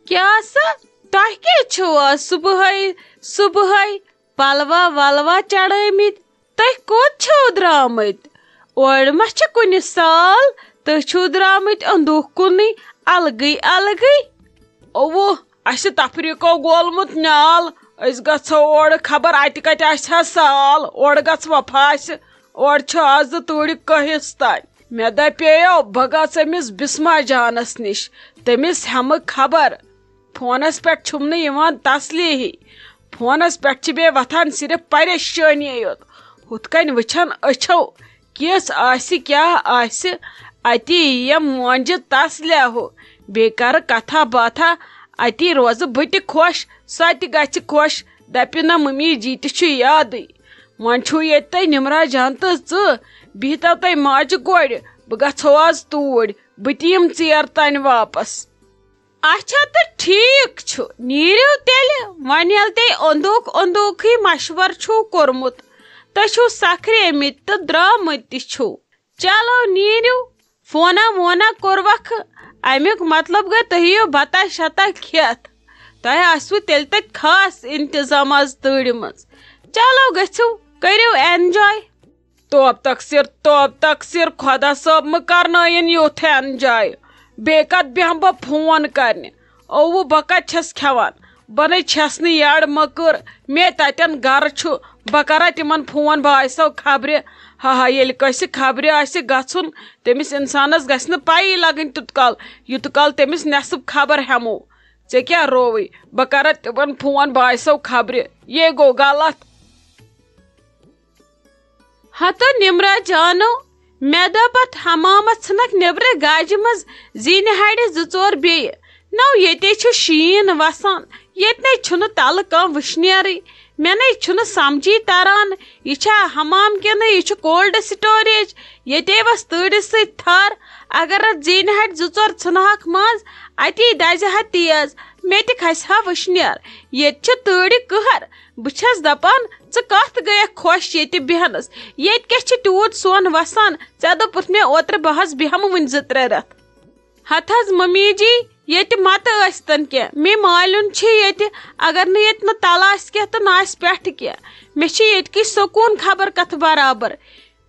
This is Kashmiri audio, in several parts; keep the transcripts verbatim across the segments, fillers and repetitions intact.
کیٛاہ سا؟ تۄہہِ کیٛازِ چھِو آز صُبحٲے صُبحٲے پلوا ولوا چڑھٲومٕتۍ؟ تُہۍ کوٚت چھِو درٛامٕتۍ؟ اورٕ ما چھِ کُنہِ سال؟ تُہۍ چھِو درٛامٕتۍ اندوٗکھ کُنُے، الگٕے الگٕے۔ اوہ، اسہِ تفریقو گولمُت نیال۔ أسۍ گژھو اورٕ، خبر اتہِ کتہِ آسہِ ہا سال۔ اورٕ گژھوا پھاسہِ؟ اورٕ چھِ آز تۭرِ کٔہِس تانۍ۔ مےٚ دپییو بہٕ گژھٕ أمِس بسما جانس نِش، تٔمِس ہٮ۪مہٕ خبر۔ فونس پٮ۪ٹھ چھُم نہٕ یِوان تسلی ہی۔ فونس پٮ۪ٹھ چھِ بیٚیہِ وۄتھان صرف پریشٲنی یوت۔ ہُتھ کٔنۍ وٕچھن أچھو، کِژھ آسہِ کیٛاہ آسہِ۔ اتی یِم مونجہِ تسلیا ہُہ، بیٚیہِ کرٕ کتھا باتھا۔ اتی روزٕ بہٕ تہِ خۄش، سۄ تہِ گژھِ خۄش۔ دپہِ نہ ممی جی تہِ چھُ یادٕے۔ وۄنۍ چھُو ییٚتہِ تۄہہِ نمرا جان تہٕ ژٕ، بِہتو تۄہہِ ماجہِ گۄڈِ۔ بہٕ گژھو آز توٗرۍ، بہٕ تہِ یِم ژیر تانۍ واپس۔ اچھا تہٕ ٹھیٖک چھُ، نیٖرِو تیٚلہِ۔ وۄنۍ ییٚلہِ تۄہہِ اوٚنٛدوٗک اوٚنٛدوٗکھٕے مشورٕ چھُو کوٚرمُت، تُہۍ چھِو سکھریمٕتۍ تہٕ درٛامٕتۍ تہِ چھِو۔ چلو نیٖرِو، فونا وونا کوٚروکھٕ، اَمیُک مطلب گوٚو تُہۍ یِیِو بتہ شتہ کھٮ۪تھ۔ تۄہہِ آسِوٕ تیٚلہِ تَتہِ خاص انتظام آز تۭرِ منٛز۔ چلو گٔژھِو، کٔرِو enjoy۔ توب تقصیر، توب تقصیر، خۄدا صٲب مہٕ کرنٲیِن یُتھ enjoy۔ بیٚیہِ کتھ بیٚہمہٕ بہٕ فون کرنہِ؟ اووُ، بہٕ کتہِ چھَس کھٮ۪وان؟ بہٕ نے چھَس نہٕ یٔڑ مٔکٕر۔ مےٚ تتٮ۪ن گرٕ چھُ، بہٕ کرا تِمن فون، بہٕ آسو خبرِ۔ ہا ہا، ییٚلہِ کٲنٛسہِ خبرِ آسہِ گژھُن، تٔمِس انسانس گژھِ نہٕ پَیی لگٕنۍ تیوٗت کال، یوٗت کال تٔمِس نٮ۪صٕب خبر ہٮ۪مو۔ ژےٚ کیٛاہ رووٕے؟ بہٕ کرا تِمن فون، بہٕ آسو خبرِ۔ یے گوٚو غلط۔ ہتہٕ نمرہ جانو، مےٚ دوٚپ اتھ حمامس ژھٕنکھ نیبرٕ گاجہِ منٛز زینہِ ہڑِ زٕ ژور بیٚیہِ۔ نو ییٚتے چھُ شیٖن وسان، ییٚتہِ نے چھُنہٕ تلہٕ کانٛہہ وٕشنیرٕے۔ مےٚ نے چھُنہٕ سمجھی تران، یہِ چھا حمام کِنہٕ یہِ چھُ cold storage؟ ییٚتے وس تۭرِ سۭتۍ تھر۔ اگر اتھ زینہِ ہڑِ زٕ ژور ژھٕنہکھ منٛز، اتی دزِ ہا تیز، مےٚ تہِ کھسہِ ہا وٕشنیر۔ ییٚتہِ چھِ تۭرِ قہر۔ بہٕ چھَس دَپان، ژٕ کَتھ گٔیَکھ خۄش ییٚتہِ بیٚہنَس؟ ییٚتہِ کیٛاہ چھِ تیوٗت سۄن وَسان؟ ژےٚ دوٚپُتھ مےٚ اوترٕ بہٕ حظ بیٚہمہٕ وٕنہِ زٕ ترٛےٚ رٮ۪تھ۔ ہَتہٕ حظ مٔمی جی، ییٚتہِ مَتہٕ ٲسۍتَن کینٛہہ، مے مالیُن چھِ ییٚتہِ، اگر نہٕ ییٚتہِ نہٕ تَلہٕ آسہِ کینٛہہ تہٕ نہ آسہِ پٮ۪ٹھٕ کینٛہہ۔ مےٚ چھِ ییٚتہِ کِس سکوٗن خبر کَتھ برابر۔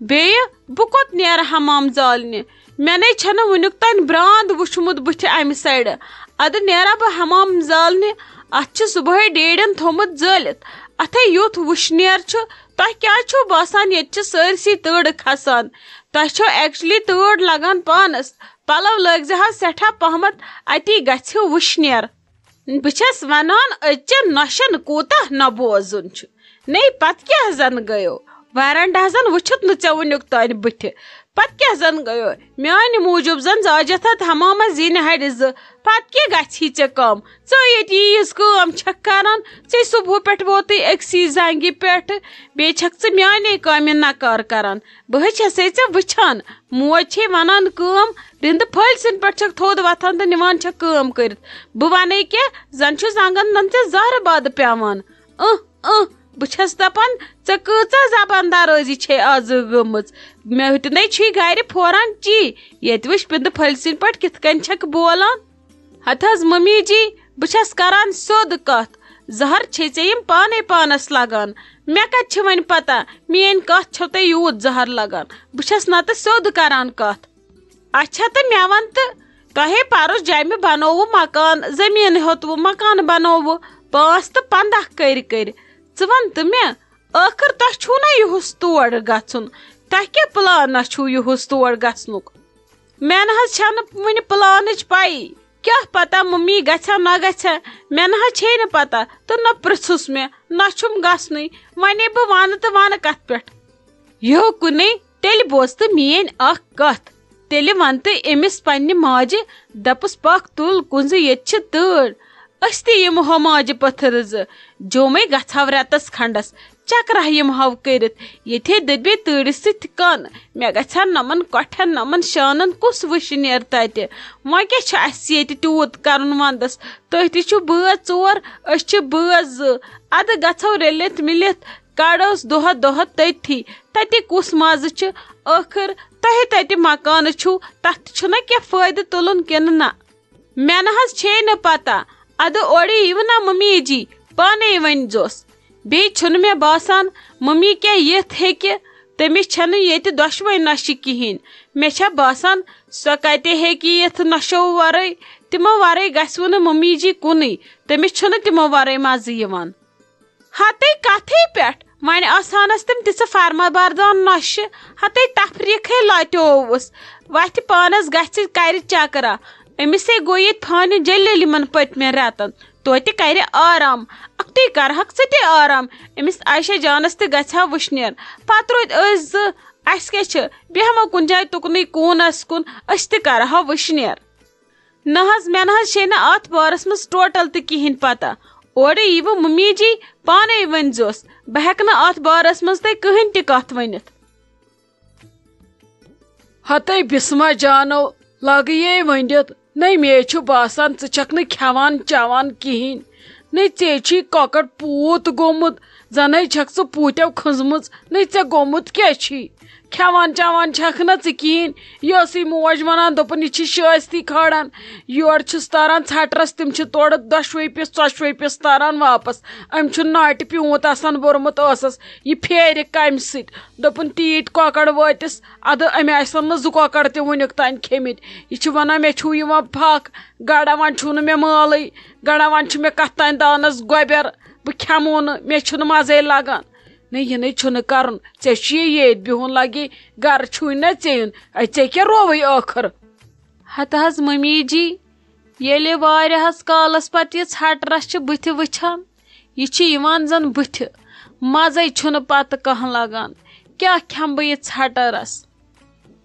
بیٚیہِ بہٕ کوٚت نیرٕ حمام زالنہِ؟ مےٚ نے چھَنہٕ وٕنیُک تام برٛانٛد وٕچھمُت بٕتھِ اَمہِ سایڈٕ۔ اَدٕ نیرا بہٕ حمام زالنہِ؟ اَتھ چھِ صُبحٲے ڈیڈٮ۪ن تھوٚمُت زٲلِتھ۔ اَتھے یُتھ وٕشنیر چھُ۔ تۄہہِ کیٛازِ چھُو باسان ییٚتہِ چھِ سٲرسٕے تۭرٕ کھسان؟ تۄہہِ چھو actually تۭر لگان پانَس۔ پَلو لٲگۍ زِ حظ سٮ۪ٹھاہ پہمَتھ، اَتی گژھِ وٕشنیر۔ بہٕ چھَس وَنان، أزچہِ نۄشَن کوٗتاہ نہ بوزُن چھُ۔ نے، پَتہٕ کیٛاہ زَن گٔیو؟ ویرنڈاہَس زَن وٕچھُتھ نہٕ ژےٚ وٕنیُک تام بٕتھِ۔ پَتہٕ کیٛاہ زَن گٔیو؟ میٛانہِ موٗجوٗب زَن زاجَتھ اَتھ حمامَس زینہِ ہَڑِ زٕ۔ پَتہٕ کیٛاہ گژھی ژےٚ کَم؟ ژٕ ییٚتہِ ییٖژ کٲم چھَکھ کَران، ژےٚ صُبحہٕ پٮ۪ٹھ ووتُے أکسٕے زنٛگہِ پٮ۪ٹھ۔ بیٚیہِ چھَکھ ژٕ میٛانے کامہِ نکار کَران۔ بہٕ حظ چھَسے ژےٚ وٕچھان۔ موج چھے وَنان کٲم، رِندٕ پھٔلۍ سٕنٛدۍ پٲٹھۍ چھَکھ تھوٚد وۄتھان تہٕ نِوان چھَکھ کٲم کٔرِتھ۔ بہٕ وَنے کیٛاہ، زَن چھُ زنٛگَن نَن ژےٚ زَہرٕ بادٕ پٮ۪وان۔ اۭں، اۭں، بہٕ چھَس دَپان، ژےٚ کۭژاہ زبان درٲزی چھے آزٕ گٔمٕژ؟ مےٚ ہیوٚتنَے چھُے گَرِ پھوران چی، ییٚتہِ وٕچھ پِندٕ پھٔلۍ سٕنٛدۍ پٲٹھۍ کِتھ کٔنۍ چھَکھ بولان۔ ہَتہٕ حظ مٔمی جی، بہٕ چھَس کَران سیوٚد کَتھ، زَہر چھے ژےٚ یِم پانَے پانَس لَگان۔ مےٚ کَتہِ چھِ وۄنۍ پَتہ، میٛٲنۍ کَتھ چھو تۄہہِ یوٗت زَہر لَگان؟ بہٕ چھَس نَتہٕ سیوٚد کَران کَتھ۔ اچھا، تہٕ مےٚ وَن تہٕ، تۄہے پَرُس جَمہِ بَنووُ مکان، زٔمیٖن ہیوٚتوُ، مکان بَنووُ، پانٛژھ تہٕ پنٛداہ کٔرۍ کٔرۍ۔ ژٕ وَن تہٕ مےٚ، ٲخٕر تۄہہِ چھُو نا یُہُس تور گژھُن؟ تۄہہِ کیٛاہ پٕلانہ چھُو یُہُس تور گژھنُک؟ مےٚ نہ حظ چھَنہٕ وٕنہِ پٕلانٕچ پَیی۔ کیٛاہ پَتہ مٔمی گژھِ ہا نہ گژھِ ہا، مےٚ نہ حظ چھے نہٕ پَتہ تہٕ نہ پِرٛژھُس مےٚ، نہ چھُم گژھنُے۔ وۄنۍ بہٕ وَنہٕ تہٕ وَنہٕ کَتھ پٮ۪ٹھ؟ یہِ کُنے، تیٚلہِ بوز تہٕ میٛٲنۍ اَکھ کَتھ۔ تیٚلہِ وَن تہٕ أمِس پنٛنہِ ماجہِ، دَپُس، پَکھ تُل کُنزٕ، ییٚتہِ چھِ تۭر۔ أسۍ تہِ یِمہٕ ہو ماجہِ پٔتھٕر زٕ، جومٕے گژھٕ ہاو رٮ۪تَس کھنٛڈَس، چکرا یِمہٕ ہاو کٔرِتھ۔ ییٚتہِ ہے دٔبے تۭرِ سۭتۍ کَن، مےٚ گژھِ ہا نَمَن کۄٹھٮ۪ن، نَمَن شانَن کُس وٕچھِ نیر تَتہِ؟ وۄنۍ کیٛاہ چھُ اَسہِ ییٚتہِ تیوٗت کَرُن وَندَس؟ تُہۍ تہِ چھِو بٲژ ژور، أسۍ چھِ بٲژ زٕ۔ اَدٕ گژھو رٔلِتھ مِلِتھ، کَڑوس دۄہ دۄہ تٔتھی۔ تَتہِ کُس مَزٕ چھُ؟ ٲخٕر تۄہہِ تَتہِ مکانہٕ چھُو، تَتھ تہِ چھُنہ کینٛہہ فٲیدٕ تُلُن کِنہٕ نہ؟ مےٚ نہ حظ چھے نہٕ پَتہ، ادٕ اورٕ یِیِو نا ممی جی، پانے ؤنۍزوس۔ بیٚیہِ چھُنہٕ مےٚ باسان ممی کیٛاہ یِتھ ہیٚکہِ، تٔمِس چھَنہٕ ییٚتہِ دۄشوے نۄشہِ کِہیٖنۍ۔ مےٚ چھےٚ باسان سۄ کتہِ ہیٚکہِ یِتھ نۄشو ورٲے؟ تِمو ورٲے گژھِ وُنہٕ ممی جی کُنُے، تٔمِس چھُنہٕ تِمو ورٲے مزٕ یِوان۔ ہتے کتھے پٮ۪ٹھ، وۄنۍ آسہٕ ہنس تِم تِژھٕ فرما بردار نۄشہِ، ہتے تفریٖقے لۄتیووُس۔ وتھِ پانس گژھِ کرِ چکرا۔ أمِسے گوٚو ییٚتہِ فانہِ جلیل یِمن پٔتمٮ۪ن رٮ۪تن۔ توتہِ کرِ آرام، اکھتُے کرہکھ ژٕ تہِ آرام۔ أمِس عائشہ جانس تہِ گژھِ ہا وٕشنیر۔ پتہٕ روٗدۍ أسۍ زٕ، اسہِ کیٛاہ چھِ، بیٚہمو کُنہِ جایہِ تُکنُے کوٗنس کُن، أسۍ تہِ کرہو وٕشنیر۔ نہ حظ، مےٚ نہ حظ چھے نہٕ اتھ بارس منٛز ٹوٹل تہِ کِہیٖنۍ پتہ۔ اورٕ یِیوٕ ممی جی، پانے ؤنۍزوس۔ بہٕ ہٮ۪کہٕ نہٕ اتھ بارس منٛز تۄہہِ کٕہٕنۍ تہِ کتھ ؤنِتھ۔ ہتے بسمہ جانو، لگہٕ یے ؤنِتھ، نَے مے چھُ باسان ژٕ چھکھ نہٕ کھٮ۪وان چٮ۪وان کِہیٖنۍ۔ نَے ژےٚ چھی کۄکر پوٗت گوٚمُت، زَنَے چھکھ ژٕ پوٗتٮ۪و کھٔنٛزمٕژ، نَے ژےٚ گوٚمُت کیٛاہ چھی؟ کھٮ۪وان چٮ۪وان چھکھ نہ ژٕ کِہیٖنۍ۔ یہِ ٲسٕے موج وَنان، دوٚپُن، یہِ چھِ شٲستی کھالان۔ یورٕ چھِس تاران ژھٹرس، تِم چھِ تورٕ دۄشوٕے پِس، ژۄشوٕے پِس تاران واپس۔ أمۍ چھُ ناٹہِ پیوٗنٛت آسان بوٚرمُت ٲسس، یہِ پھیرِ کمہِ سۭتۍ؟ دوٚپُن، تیٖتۍ کۄکر وٲتِس، ادٕ أمۍ آسن نہٕ زٕ کۄکر تہِ وُنیُک تام کھیٚمٕتۍ۔ یہِ چھِ ونان، مےٚ چھُو یِوان پھکھ، گڑاوان چھُو نہٕ مےٚ مٲلٕے، گڑاوان چھُ مےٚ کتھ تام دانس گۄبٮ۪ر، بہٕ کھٮ۪مو نہٕ، مےٚ چھُنہٕ مزے لگان۔ نہ، یہِ نَے چھُنہٕ کرُن، ژےٚ چھُے ییٚتۍ بِہُن لگی، گرٕ چھُے نہ ژےٚ یُن، اَتہِ ژےٚ کیٛاہ رووٕے ٲخٕر؟ ہتہٕ حظ ممی جی، ییٚلہِ واریاہس کالس پتہٕ یہِ ژھٹہٕ رس چھِ بٕتھِ وٕچھان، یہِ چھِ یِوان زن بٕتھِ، مزے چھُنہٕ پتہٕ کانٛہہ لگان۔ کیٛاہ کھٮ۪مہٕ بہٕ یہِ ژھٹہٕ رس؟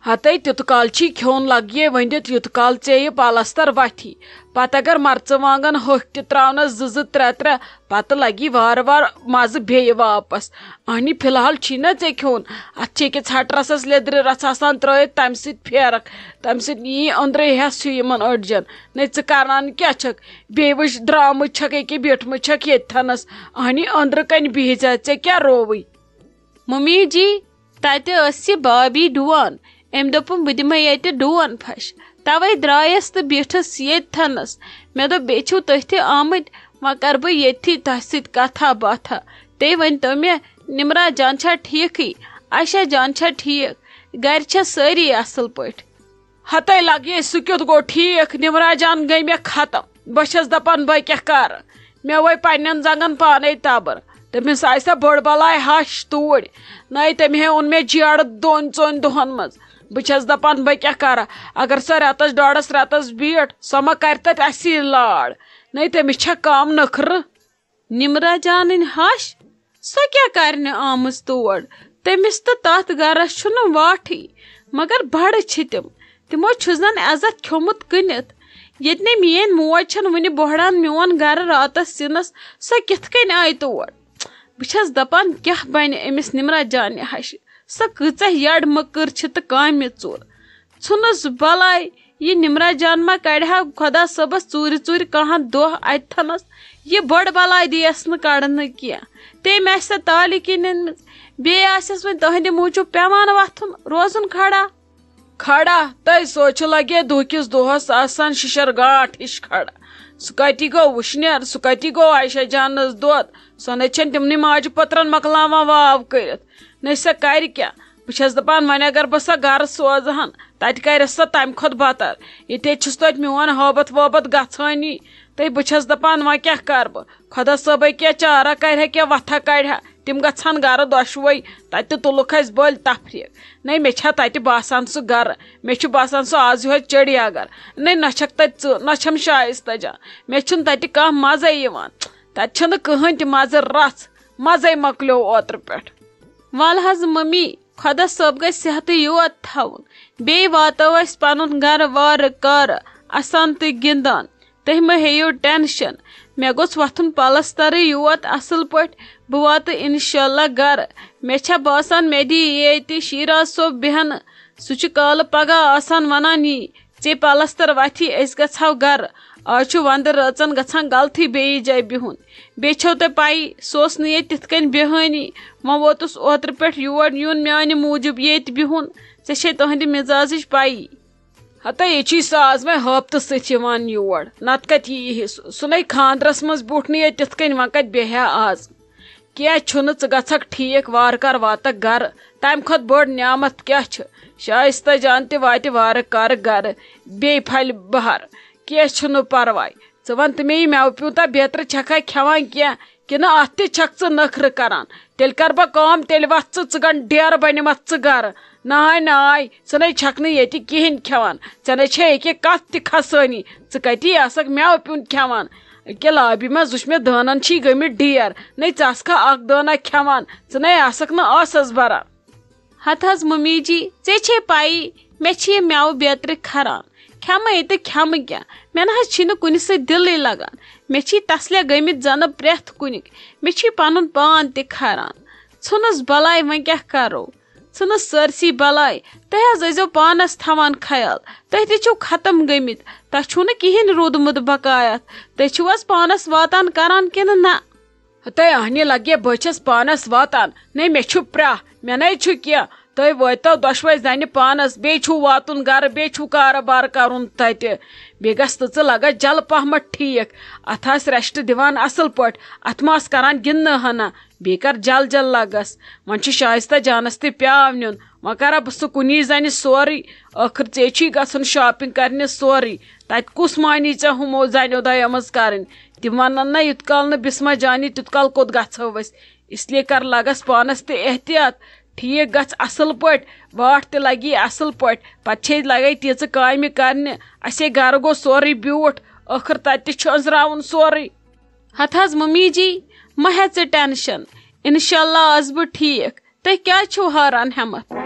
ہتے تیُت کال چھی کھیوٚن لگیے ؤنِتھ، یُت کال ژےٚ یہِ پلستر وتھی۔ پتہٕ اگر مرژٕوانگن ہوٚکھۍ تہِ تراونس زٕ زٕ ترٛےٚ ترٛےٚ، پتہٕ لگی وارٕ وارٕ مزٕ بیٚیہِ واپس۔ اہنی، فی الحال چھی نہ ژےٚ کھیوٚن۔ اتھ چھِ أکِس ژھٹہٕ رسس لیٚدرِ رژھ آسان ترٲوِتھ، تمہِ سۭتۍ پھیرکھ، تمہِ سۭتۍ یی أنٛدرے ہٮ۪س ہیوٗ یِمن أڈجن۔ نے ژٕ کران کیٛاہ چھکھ؟ بیٚیہِ وٕچھ، درامٕژ چھکھ ییٚکیٛاہ، بیٖٹھمٕژ چھکھ ییٚتہِ تھنس۔ اہنی، أنٛدرٕ کنہِ بِہزِ، ژےٚ کیٛاہ رووٕے؟ ممی جی، تتہِ ٲس یہِ بابی ڈوٗن۔ أمۍ دوٚپُن، بہٕ دِمے ییٚتہِ ڈوٗن پھش۔ توے درٛایس تہٕ بیٖٹھٕس ییٚتہِ تھنس۔ مےٚ دوٚپ، بیٚیہِ چھِو تُہۍ تہِ آمٕتۍ، وۄنۍ کرٕ بہٕ ییٚتھی تۄہہِ سۭتۍ کتھا باتھا۔ تُہۍ ؤنۍتو مےٚ، نمرا جان چھا ٹھیٖکھٕے؟ عائشہ جان چھا ٹھیٖک؟ گرِ چھا سٲری اصل پٲٹھۍ؟ ہتے لگیے، سُہ کیُتھ گوٚو ٹھیٖک؟ نمرا جان گٔے مےٚ ختم۔ بہٕ چھَس دَپان، بہٕ کیٛاہ کَرٕ؟ مےٚ وٲے پنٛنٮ۪ن زنٛگن پانے تبٕر۔ تٔمِس آیہِ سۄ بٔڑ بلاے ہش توٗرۍ۔ نَے تٔمۍ ہے اوٚن مےٚ جیڑٕ دۄن ژۄن دۄہن منٛز۔ بہٕ چھَس دَپان، بہٕ کیٛاہ کَرٕ؟ اگر سۄ رٮ۪تس ڈۄڈس رٮ۪تس بیٖٹھ، سۄ ما کَرِ تَتہِ اَسی لاڑ؟ نَے تٔمِس چھےٚ کم نٔخرٕ۔ نمرا جانٕنۍ ہش، سۄ کیٛاہ کرنہِ آمٕژ تور؟ تٔمِس تہٕ تتھ گرس چھُنہٕ واٹھٕے، مگر بڑٕ چھِ تِم۔ تِمو چھُ زن عزت کھیوٚمُت کٕنِتھ۔ ییٚتہِ نے میٲنۍ موج چھَنہٕ وُنہِ بوہڑان میون گرٕ راتس سِنس، سۄ کِتھ کٔنۍ آیہِ تور؟ بہٕ چھَس دپان، کیٛاہ بنہِ أمِس نمرا جانہِ ہشہِ؟ سۄ کۭژاہ یٔڈ مٔکٕر چھِ تہٕ کامہِ ژوٚر۔ ژھُنُس بلاے، یہِ نمرا جان ما کڑِ ہا خۄدا صٲبس ژوٗرِ ژوٗرِ کانٛہہ دۄہ اتہِ تھنس؟ یہِ بٔڑ بلاے دِیس نہٕ کڑنہٕ کینٛہہ۔ تٔمۍ آسہِ سۄ تالہِ کِنۍ أنمٕژ، بیٚیہِ آسٮ۪س وۄنۍ تُہنٛدِ موٗجوٗب پٮ۪وان وۄتھُن، روزُن کھڑا۔ کھڑا؟ تۄہہِ سوچہِ لگے دُہکِس دۄہس آسان شِشر گانٹھ ہِش کھڑا۔ سُہ کتی گوٚو وُشنیر، سُہ کتی گوٚو عائشہ جانس دۄد؟ سۄ نے چھنہٕ تِمنٕے ماجہِ پٔترن مۄکلاوان واو کٔرِتھ۔ نے سۄ کرِ کیٛاہ؟ بہٕ چھَس دَپان، وۄنۍ اگر بہٕ سۄ گَرٕ سوزٕ ہن، تَتہِ کَرٮ۪س سۄ تَمہِ کھۄتہٕ بَتر۔ ییٚتہِ چھُس توتہِ میون ہٲبَتھ وٲبَتھ گژھٲنی۔ تہٕ بہٕ چھَس دَپان، وۄنۍ کیٛاہ کَرٕ بہٕ؟ خۄدا صٲبَے کیٛاہ چارہ کَرِ ہا، کیٛاہ وَتھا کَڑِ ہا۔ تِم گژھٕ ہن گَرٕ دۄشوَے، تَتہِ تُلُکھ اَسہِ بٔلۍ تفریٖق۔ نَے، مےٚ چھا تَتہِ باسان سُہ گَرٕ؟ مےٚ چھُ باسان سُہ آز یِہوٚے چڑیا گَرٕ۔ نَے، نہ چھَکھ تَتہِ ژٕ، نہ چھَم شایستہ جان۔ مےٚ چھُنہٕ تَتہِ کانٛہہ مَزَے یِوان۔ تَتہِ چھُنہٕ کٕہٕنۍ تہِ مَزٕ، رَژھ مَزَے مۄکلیو اوترٕ پٮ۪ٹھ۔ وَلہٕ حظ مٔمی، خۄدا صٲب گژھِ صحتٕے یوت تھاوُن۔ بیٚیہِ واتو أسۍ پنُن گرٕ وارٕ کارٕ، اَسان تہٕ گِنٛدان۔ تُہۍ مہ ہیٚیِو ٹینشن۔ مےٚ گوٚژھ وۄتھُن پلسترٕے یوت اَصٕل پٲٹھۍ۔ بہٕ واتہٕ اِنشاءاللہ گرٕ۔ مےٚ چھےٚ باسان، مےٚ دِیہِ ییٚتہِ شیراز صٲب بیٚہنہٕ۔ سُہ چھُ کالہٕ پگاہ آسان ونان، یی ژےٚ پلستر وتھی، أسۍ گژھو گرٕ۔ آز چھُ ونٛدٕ رٲژن گژھان غلطٕے بیٚیِس جایہِ بِہُن۔ بیٚیہِ چھو تۄہہِ پَیی، سُہ اوس نہٕ ییٚتہِ تِتھ کٔنۍ بیٚہٲنی۔ وۄنۍ ووتُس اوترٕ پٮ۪ٹھ یور یُن میانہِ موٗجوٗب ییٚتہِ بِہُن۔ ژےٚ چھے تُہنٛدِ مِزازٕچ پَیی۔ ہتا یہِ چھُے ساز وۄنۍ ہٲپتہٕ سۭتۍ یِوان یور، نتہٕ کتہِ یی یہِ؟ سُہ، سُہ نے خاندرس منٛز بیوٗٹھ نہٕ ییٚتہِ تِتھ کٔنۍ، وۄنۍ کتہِ بیٚہہِ ہا آز؟ کینٛہہ چھُنہٕ، ژٕ گژھکھ ٹھیٖک، وارٕ کارٕ واتکھ گرٕ۔ تمہِ کھۄتہٕ بٔڑ نعمت کیٛاہ چھِ؟ شایستہ جان تہِ واتہِ وارٕ کارٕ گرٕ، بیٚیہِ پھلہِ بہر۔ کینٛہہ چھُنہٕ پرواے۔ ژٕ وَن تہٕ مےٚ، یہِ مٮ۪وٕ پیوٗنٛتاہ بیترِ چھکھا کھٮ۪وان کینٛہہ، کِنہٕ اَتھ تہِ چھکھ ژٕ نٔخرٕ کران؟ تیٚلہِ کر بہٕ کٲم، تیٚلہِ وَتھ ژٕ، ژٕ گَن ڈیرٕ بنِمَتھ ژٕ گرٕ۔ ناے، ناے، ژٕ نے چھکھ نہٕ ییٚتہِ کِہیٖنۍ کھٮ۪وان۔ ژےٚ نے چھے ییٚکیٛاہ کَتھ تہِ کھسٲنی۔ ژٕ کَتی آسکھ مٮ۪وٕ پیوٗنٛت کھٮ۪وان؟ أکیٛاہ لابی منٛز وٕچھ مےٚ دٲنَن چھی گٔمٕتۍ ڈیر۔ نے ژٕ آسکھا اَکھ دٲنہ کھٮ۪وان، ژٕ نے آسکھ نہٕ ٲسَس بَران۔ ہتہٕ حظ ممی جی، ژےٚ چھے پَیی، مےٚ چھِ یہِ مٮ۪وٕ بیترِ کھران۔ کھٮ۪مَے تہٕ کھٮ۪مہٕ کیٛاہ؟ مےٚ نہ حظ چھِنہٕ کُنہِ سۭتۍ دِلٕے لگان۔ مےٚ چھی تسلے گٔمٕتۍ زنہٕ پرٛٮ۪تھ کُنِکۍ۔ مےٚ چھی پنُن پان تہِ کھران۔ ژھٕنُس بلاے، وۄنۍ کیٛاہ کرو؟ ژھٕنُس سٲرسٕے بلاے۔ تُہۍ حظ ٲسۍزیو پانس تھاوان خیال۔ تُہۍ تہِ چھِو ختم گٔمٕتۍ۔ تۄہہِ چھُو نہٕ کِہیٖنۍ روٗدمُت بقایت۔ تُہۍ چھِو حظ پانس واتان کران کِنہٕ نہ؟ ہتے اہنہِ لگے، بہٕ چھَس پانس واتان۔ نے، مےٚ چھُ پرٛاہ، مےٚ نے چھُ کینٛہہ۔ تُہۍ وٲتۍتو دۄشوے زنہِ پانس، بیٚیہِ چھُو واتُن گرٕ، بیٚیہِ چھُو کارٕبار کرُن تتہِ۔ بیٚیہِ گژھ تہٕ ژٕ لگس جلہٕ پہمتھ ٹھیٖک۔ اتھ آس rest دِوان اصل پٲٹھۍ، اتھ ما آس کران گِنٛدنہٕ ہنا۔ بیٚیہِ کر جل جل لگس۔ وۄنۍ چھُ شایستہ جانس تہِ پیاو نیُن۔ وۄنۍ کرا بہٕ سُہ کُنی زنہِ سورُے؟ ٲخٕر ژےٚ چھُے گژھُن shopping کرنہِ سورُے۔ تتہِ کُس مانی ژےٚ ہُمو زنیو دۄیو منٛز کرٕنۍ؟ تِم ونن نہ، یُت کال نہٕ بسمہ جانی، تیُت کال کوٚت گژھو أسۍ؟ اس لیے کر لگس پانس تہِ احتیاط۔ ٹھیٖک گژھ اصل پٲٹھۍ، واٹھ تہِ لگی اصل پٲٹھۍ۔ پتہٕ چھے لگے تیٖژٕ کامہِ کرنہِ۔ اسے گرٕ گوٚو سورُے بیوٗٹھ، ٲخٕر تتہِ تہِ چھُ أنزراوُن سورُے۔ ہتہٕ حظ ممی جی، مہ ہےٚ ژٕ tension۔ انشاءاللہ آس بہٕ ٹھیٖک۔ تُہۍ کیٛازِ چھِو ہاران ہٮ۪متھ؟